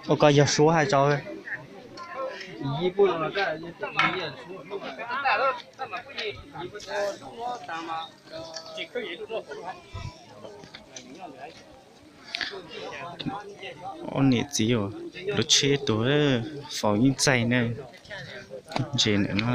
Ua koj yog suab hais tso. Ob niam txiv lub tsheb tuag, faus yeej txaij ne, ntses ntawm no.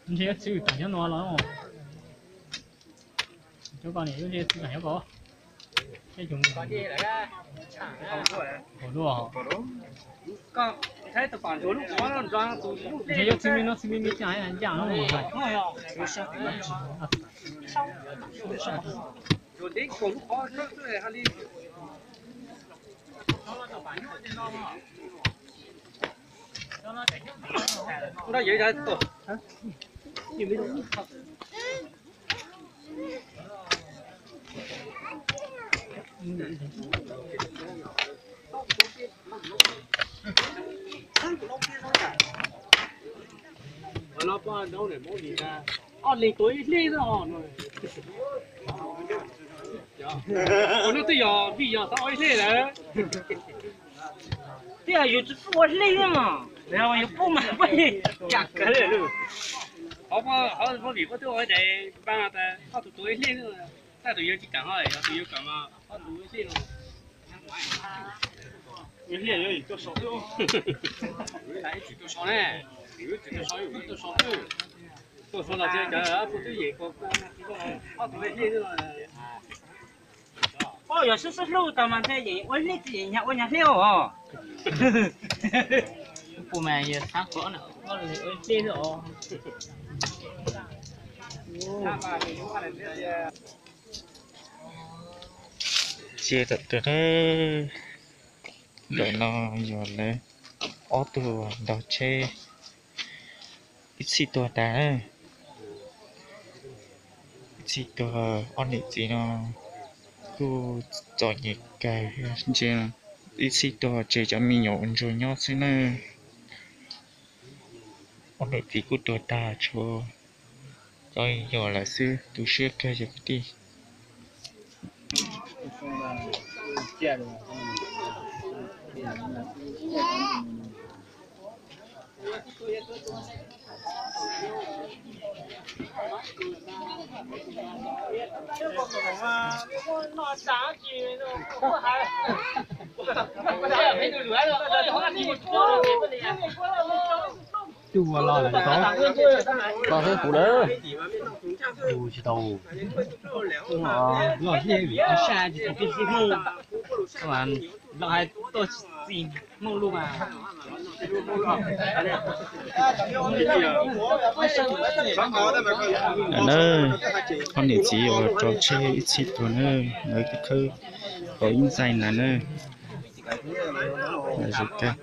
Ntshe yuav txwv tam nyob no los. Cov ko niam lub ntshe txwv tam nyob ko. Ntshe yuav txwv me no txwv me me cas ncaj no. Ob leeg tua ib hleb xwb os. Ua no twb yog vij yog tau ua ib hleb lawm. Twb yog yus tsis pub ua hleb thiab mas, yog yus pub mas pub li cas kawg li. Qhov vim koj twb ua daim npaj tas ob tug tua ib hleb xwb, tab tus yawg tsis kam ho yog tus yawg kam mas ob tug ua ib hleb no. Ua ib hleb yuav tsis tuaj so xwb. Tsis tuaj so ne, tsis tuaj so, tsis tuaj so xwb. Tuaj so los tsis cov pub twb yem ko, ob tug ua ib hleb xwb. Ob yog xub xub hlub tau mas ntshe yeem ua ib hleb tsis yeem nyag ua nyag hleb os. Pub mas yog xab qhov na, ua ib hleb xwb os. Ces tam twg ne, ntawm no yog lawv ob tug ntaus tsheb ib txhij tuag tas. Ib txhij tuag, ob niam txiv no kuj txom nyem kawg, ntsia ib txhij tuag tseg cov me nyuam ua ntsuag nyob xwb na. Ob niam txiv kuj tuag tag, tshuav cov me nyuam lawm xwb, tu siab kawg cov kwv tij. Coj ua los lawm tau, los xwb kuv lawm. Ua tsis tau, los hlej vim ib sab tsis tau pib xib hmoob, los hais tuaj txi hmoob lub mas. Na, ob niam txiv uas rau tsheb ib txhij tuag na, lawv khawb, khawb ib ntxaig ntawd na. Zoo kawg.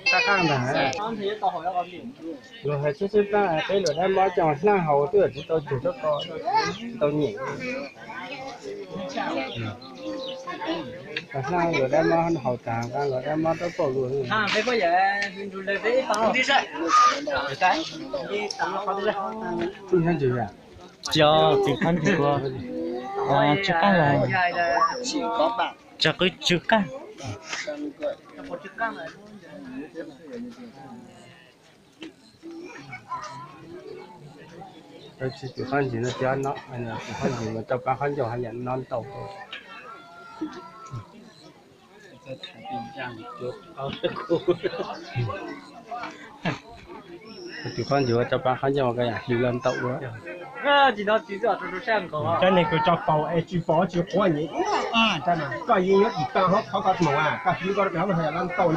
Qab qab ntag. Luag hais txhib txhib plab peb luam dab mob coj hnab haus twb tsis tau tsug rab ko, tsis tau nyem. Hnab luam dab mob haus tas nqa luam dab mob rab pauj luaj. Tsis qab los, tsam qwv tsw qab. Tus qhob ntsis no, tus qhob ntsis mas rau pab qhob ncauj haj yam no ntau. Tus qhob ntsis rau pab qhob ncauj ko yam hli los ntau ua. Cov neeg kws tso paus es tsis paus tsis quav nyem, koj yeej nyob dim tag hlob qhov koj moog, koj hli koj rau pem hlob haj yam los ntau.